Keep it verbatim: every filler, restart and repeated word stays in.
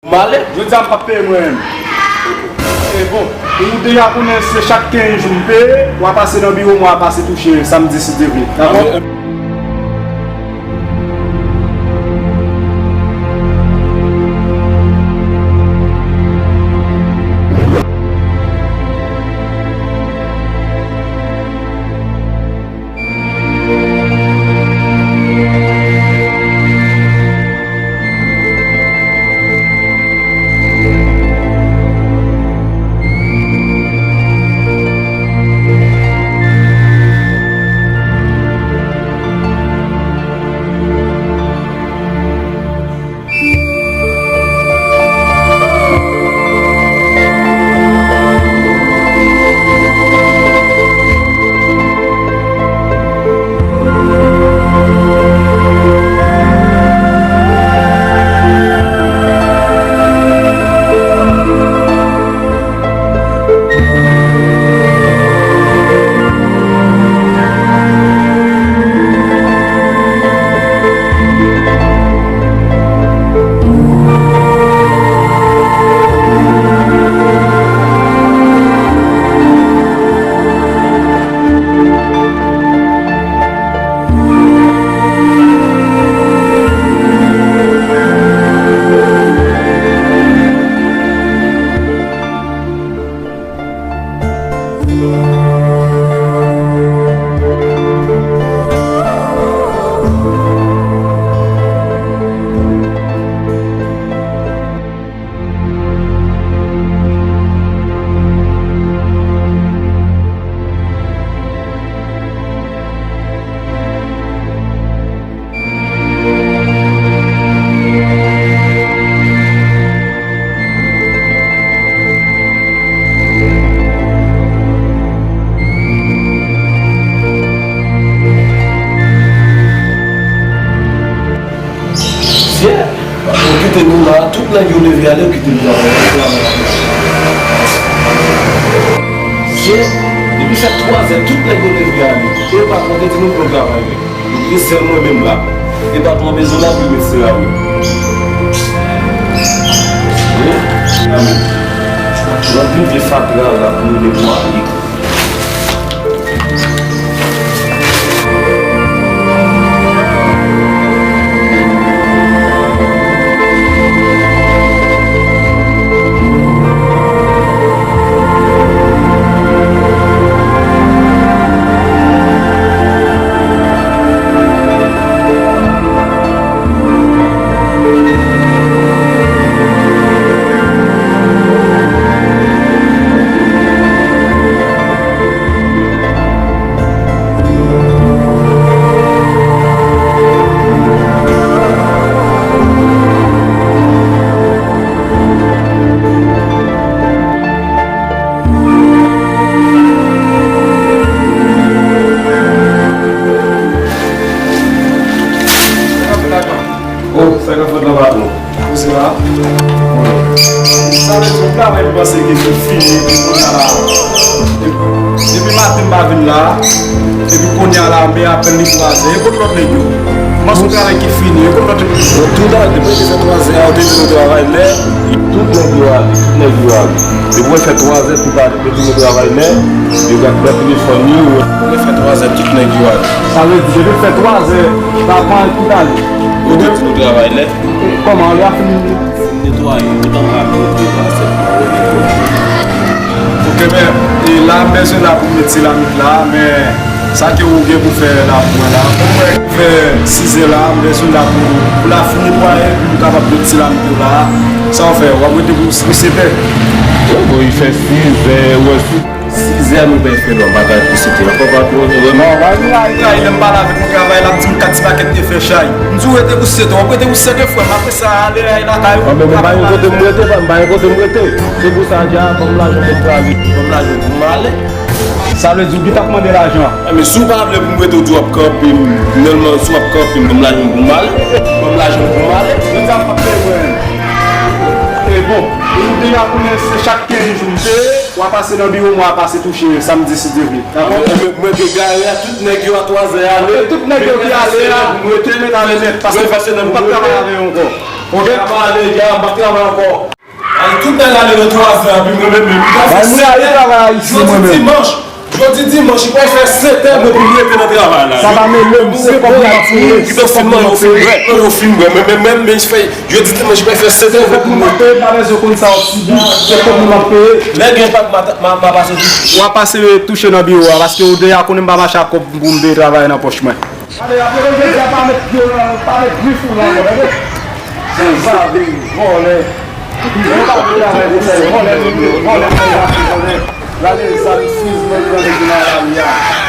M ale. Jodi a m p ap peye mwen menm. E bon, ou deja konnen se chak kenz jou m peye, w a pase nan biwo m, w a pase touche samdi si Dye vle. Dakò? Mesye, ou kite nou la, tout nèg yo leve ale, ou kite nou la. Mesye, depi fè twazè, tout nèg yo leve ale. E pa konte di nou pou nou travay, wi. Nou gen sèl mwen menm la. E patwon bezwen la pou l met sera, wi. Wi, amen. Gen anpil vye fatra la pou nou netwaye. Oh, sa k ap fèt la, patwon? Koze la. Sa vle di, yon travay m panse ke te fini, epi kounye a la. Depi, depi maten m pa vin la, epi kounye a la, men apèn li twazè. E kot lòt nèg yo? M panse yon travay ki fini, e kot lòt nèg yo? Bon, tout a, depi te fè twazè a, ou te di nou travay lè. Tout nèg yo ale, tout nèg yo ale. Depi w fè twazè, tout a, depi nou travay lè, yo gad lòt telefòn yo. Ou fè twazè, tout nèg yo ale. Sa vle di, depi fè twazè, sa pran tout ale. Ou te di nou travay lè. Kòman, lè a fini? Fin netwaye, tout anba, tout anba, se pou netwaye. Ok, men, e la, m bezwen la pou m met seramik la, men sa ke ou gen pou fè la pou mwen la. Pou mwen fè sizè la, m bezwen la pou, pou la fin netwaye, pou m kapab met seramik yo la. Sa w fè, w ap rete pou, pou setè? Bon, bon, li fè sizè, ou wè, si Sizè nou pè fè non, bagay pou sete ankò patwon, nou wè non. Bagay la, lè m pale avèk nou travay la, m di m kat ti pakèt te fè chay. M di w rete pou sete, w ap rete pou sete frè m, apre sa ale lakay ou. Anben, mwen pa gen kote m rete, m pa gen kote m rete. Se pou sa, dja, ban m lajan pou m prale. Ban m lajan pou m ale. Sa vle di w gentan ap mande lajan. Anben, si w pa vle pou m rete, w di w ap kanpe m, finalman, si w ap kanpe m, ban m lajan pou m ale. Ban m lajan pou m ale. Jodi a m p ap peye mwen. E bon, ou deja konnen se chak kenz jou m peye. W a pase nan biwo m, w a pase touche samdi si Dye vle. Dakò? Mwen, mwen te gare a, tout nèg yo a twazè ale. Tout nèg yo ki ale a, mwen te met ale nèt, paske mwen pa travay avè yo ankò. Ok, m ap ale, ya, m p ap travay ankò. Ay, tout nèg ale nan twa zè, epi mwen menm, menm, m pral fè sèt è. Jodi dimanch, jodi dimanch, li pral fè sèt è, mwen pou m rete nan travay la. Sa pa mele m, se kòb mwen ap peye. Yo fin mwen, yo fin mwen, yo fin mwen, men, men, men, men, fè, jodi dimanch, li pral fè sèt è, mwen pou m rete. Pa bezwen konn sa w ap sibi, se kòb mwen ap peye. Lè gen pa, m a, m a, m a pase touche. W a pase touche nan biwo a, paske ou deja konnen m pa mache ak kòb pou m te travay nan pòch mwen. Ale, apre jodi a, pa met pye w nan, pa met grif ou nan ankò, tande? Zanzave, vòlè. Mwen pa vle travay pou sa, vòlè, vòlè, vòlè, vòlè. Gade sa, li fiz mwen pran depi nan lari a.